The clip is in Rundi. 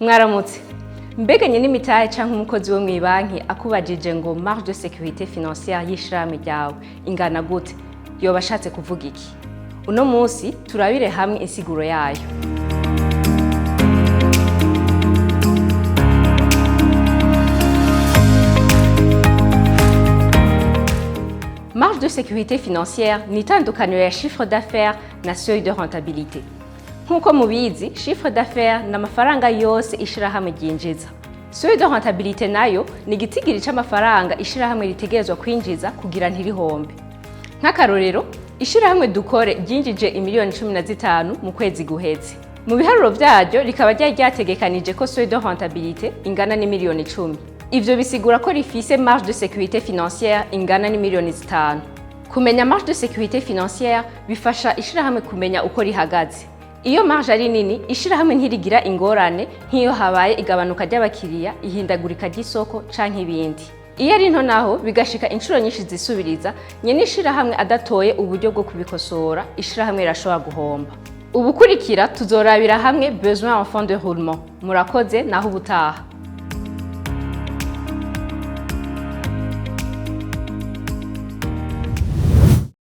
Mwaramutse. Mbega nyene imitahe canke umukozi wo mw'ibanki akubajije ngo marge de sécurité financière y'ishirahamwe ryawe ingana gute, yoba ashatse kuvuga iki? Uno munsi turabire hamwe insiguro yayo. Marge de sécurité financière ni itandukaniro ya chiffre d'affaires na seuil de rentabilité. Nk'uko mubizi, chiffre d'affaires ni amafaranga yose ishirahamwe ryinjiza. Seuil de rentabilité nayo ni igitigiri c'amafaranga ishirahamwe ritegerezwa kwinjiza kugira ntirihombe. Nk'akarorero, ishirahamwe Dukore ryinjije imiliyoni 15 mu kwezi guheze. Mu biharuro vyaryo rikaba ryari ryategekanije ko seuil de rentabilité ingana n'imiliyoni 10. Ivyo bisigura ko rifise marge de sécurité financière ingana n'imiliyoni 5. Kumenya marge de sécurité financière bifasha ishirahamwe kumenya uko rihagaze. Iyo marge ari nini, ishirahamwe ntirigira ingorane nk'iyo habaye igabanuka ry'abakiriya, ihindagurika ry'isoko canke ibindi. Iyo ari nto naho bigashika inshuro nyinshi zisubiriza, nyene ishirahamwe adatoye uburyo bwo kubikosora, ishirahamwe rirashobora guhomba. Ubukurikira tuzorabira hamwe besoin en fonds de roulement. Murakoze, naho ubutaha.